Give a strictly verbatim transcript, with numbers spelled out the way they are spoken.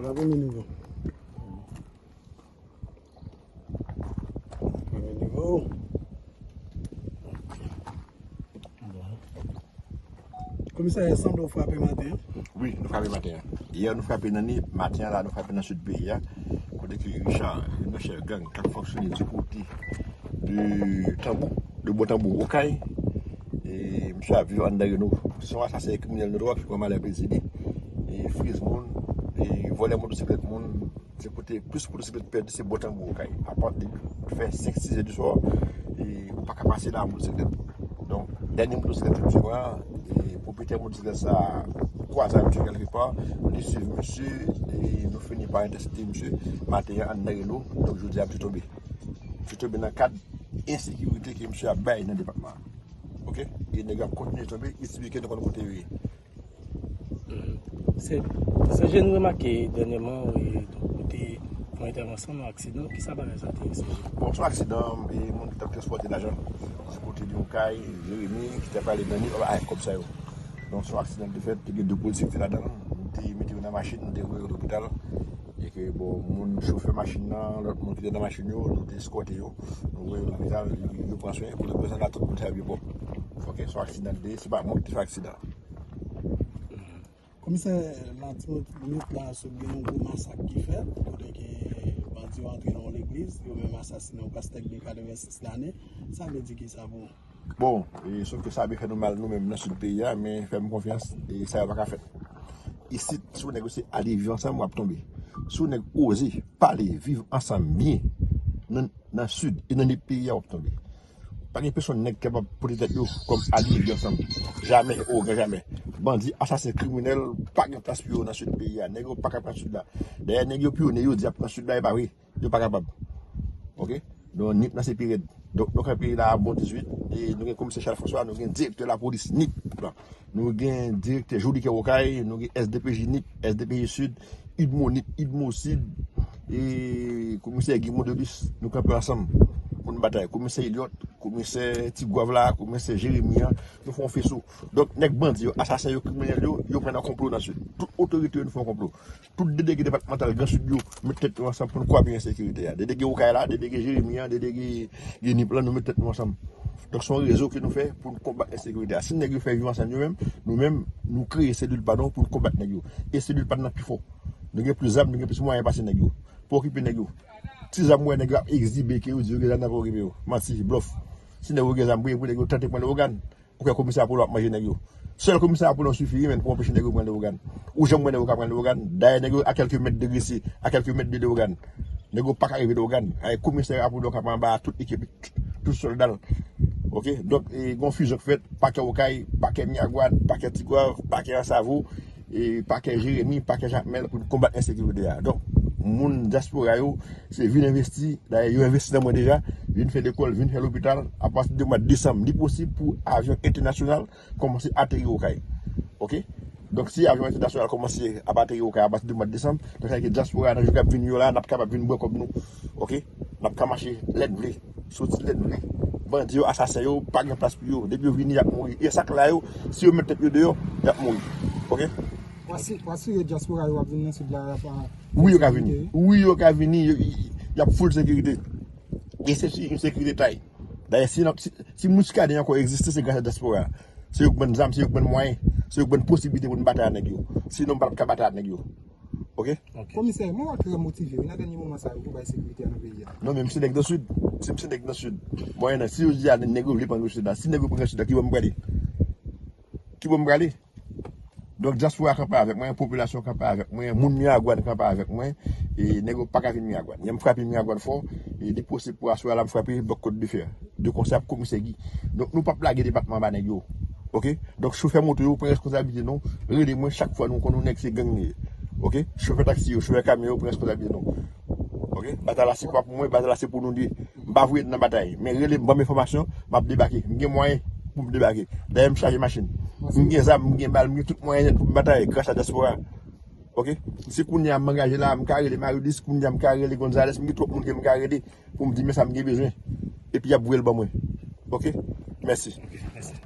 Premye nivo. Premye nivo. Komisè, sanble w frape maten an? Wi, nou frape maten an. Yè, nou frape nan Nip, maten an la, nou frape nan sid peyi a. Kote ke Richard, youn nan chèf gang k ap fonksyone di kote de Tanbou, de Bò Tanbou, Okay. E misye ap viv anndan Reno. Se yon asasen e kriminèl notwa ki pran malè pezi li. E friz moun, e vòlè motosiklèt moun. Se kote plis motosiklèt pèdi, se Bò Tanbou, Okay. Apa depi fè senk, sis è di swa, e ou pa ka pase la an motosiklèt. Donk, dènye motosiklèt ke misye pran, e pwopriyetè motosiklèt sa a kwaze ak misye kèlke pa, li swiv misye, e nou fini pa entèsepte misye, maten an anndan Reno, donk jodi a misye tonbe. Misye tonbe nan kad ensekirite ke misye ap bay nan depatman an. Oke? E nèg yo ap kontinye tonbe, East Weekend nou konn kote yo ye. Se, se jan nou remake dènyèman, e, donk, ou te fè yon entèvansyon nan aksidan. Kisa bagay sa te ye, se? Bon, se yon aksidan, e, moun ki t ap transpòte lajan. Se kote de Okay, Jeremi, ki t ap ale nan Nip, avèk kòb sa yo. Donk, se yon aksidan ki te fèt, te gen de polisye ki te ladan l. Nou te mete yo nan machin, nou te voye yo lopital. E ke, bon, moun, chofè machin nan, lòt moun ki te nan machin yo, nou te eskòte yo. Nou voye yo lopital, yo, yo pran swen. Pou leprezan la, tout moun sa yo byen pwòp. Oke, se yon aksidan ki te ye, se pa mwen ki te fè aksidan. Komisè, nan ti minit la, sot gen yon gwo masak ki fèt, kote ke bandi yo antre nan yon legliz, yo menm asasinen yon pastè ki gen katrevensis lane. Sa vle di kisa pou ou? Bon, e, sof ke sa byen fè nou mal nou menm nan sid peyi a, men fè m konfyans, e sa yo pa ka fèt. Isit, si yon nèg se ale viv ansanm, w ap tonbe. Si yon nèg oze pale, viv ansanm byen, nan, nan sid e nan nip peyi a, w ap tonbe. Pa gen pèsonn nèg ki kapab pote tèt yo kòm alye viv ansanm. Jamè, o gran jamè. Bandi, asasen, kriminèl, pa gen plas pou yo nan sid peyi a. Nèg yo pa ka pran sid la. Dayè, nèg yo pyone, yo di y ap pran sid la, e pa vre. Yo pa kapab. Oke? Donk, nip nan se pi rèd. Donk, nou kanpe la a bon dizuit. E nou gen komisè Charles François, nou gen direktè lapolis nip la. Nou gen direktè Jolikè Okay, nou gen S D P J nip, S D P J sid, Udmo nip, Udmo sid, e komisè Guy Mondelis, nou kanpe ansanm pou n batay. Komisè Eliot, komisè Tigwav la, komisè Jeremi an, nou fè yon feso. Donk, nèg bandi yo, asasen yo, kriminèl yo, yo pran nan konplo nan sid. Tout otorite yo, nou fè yon konplo. Tout delege depatmantal Gran Sid yo met tèt yo ansanm pou n kwape ensekirite a. Delege Okay la, delege Jeremi an, delege Nip lan, nou met tèt nou ansanm. Donk, se yon rezo ke nou fè pou n konbat ensekirite a. Si nèg yo fè viv ansanm yo menm, nou menm, nou kreye selil pa nou pou n konbat nèg yo. E selil pa n nan pi fò. Nou gen plis zam, nou gen plis mwayen pase nèg yo. Pa okipe nèg yo. Ti zam ou wè nèg yo ap egzibe ke yo di yo gen zam nan pa okipe yo. Manti, blòf. Si nèg yo gen zam, priye pou nèg yo tante pran Lewogàn. Ou kwè komisè Apollo ap manje nèg yo? Sèl komisè Apollo sifi wi, men, pou anpeche nèg yo pran Lewogàn. Ou janm wè nèg yo ka pran Lewogàn? Dayè, nèg yo a kèlke mèt de Gresye, a kèlke mèt de Lewogàn. Nèg yo pa ka rive Lewogàn. Ay, komisè Apollo kanpe anba a tout ekip, tout sòlda l. Oke? Donk, e, gon fizyon k fèt, pakè Okay, pakè Miragwàn, pakè Tigwav, pakè Ansavo, e, pakè Jeremi, pakè Jakmèl pou n konbat ensekirite a. Donk, moun dyaspora yo, se vin envesti, dayè, yo envesti nan mwen deja, vin fè lekòl, vin fè lopital, apati de mwa desanm, li posib pou avyon entènasyonal kòmanse ateri Okay. Oke? Donk, si avyon entènasyonal kòmanse ap ateri Okay apati de mwa desanm, donk, sa vle di dyaspora nan jou k ap vini yo la, n ap kapab vin bwè kòb nou. Oke? N ap ka mache lè n vle, soti lè n vle. Bandi yo, asasen yo, pa gen plas pou yo. Depi yo vini, y ap mouri. E sa k la yo, si yo met tèt yo deyò, y ap mouri. Oke? W asire, w asire dyaspora yo ap vin nan sid la, y ap, a, wi, yo ka vini. Wi, yo ka vini. Yo, y, y ap full sekirite. E se si yon sekirite tay. Dayè, si, si, si Muscadin ankò egziste, se gras a dyaspora. Se yo k ban n zam, se yo k ban n mwayen, se yo k ban n posiblite pou n batay ak nèg yo. Sinon, m pa t ap ka batay ak nèg yo. Oke? Komisè, mwen wè w trè motive wi nan dènye moman sa yo pou bay sekirite a nan peyi a. Non, men m se nèg nan Sid. Si m se nèg nan Sid, mwen, si yo di a nèg yo vle pran Gran Sid la, si nèg yo pran Gran Sid la, ki bò m prale? Ki bò m prale? Donk, dyaspora kanpe avèk mwen, popilasyon kanpe avèk mwen, moun Miragwàn kanpe avèk mwen, e nèg yo pa ka vin Miragwàn. Yè m frape Miragwàn fò, e li posib pou aswè a la m frape blòk Côte de Fer. De konsèy ak komisè Guy. Donk, nou p ap lage depatman an ba nèg yo. Oke? Donk, chofè moto yo, pran responsablite nou, rele mwen chak fwa nou konn yon nèg se gang li ye. Oke? Chofè taksi yo, chofè kamyon yo, pran responsablite nou. Oke? Batay la se pa pou mwen, batay la se pou nou de. M pa voye nan batay, men rele m, ban m enfòmasyon, m ap debake. M gen mwayen pou m debake. Dayè, m chaje machin. M gen zam, m gen bal, m gen tout mwayen nèt pou m batay gras a dyaspora. Oke? Si kounye a m angaje la, m ka rele Marilis, kounye a m ka rele Gonzales, m gen twòp moun ke m ka rele pou m di men sa m gen bezwen. Epi y ap voye l ban mwen. Oke? Mèsi. Oke, mèsi.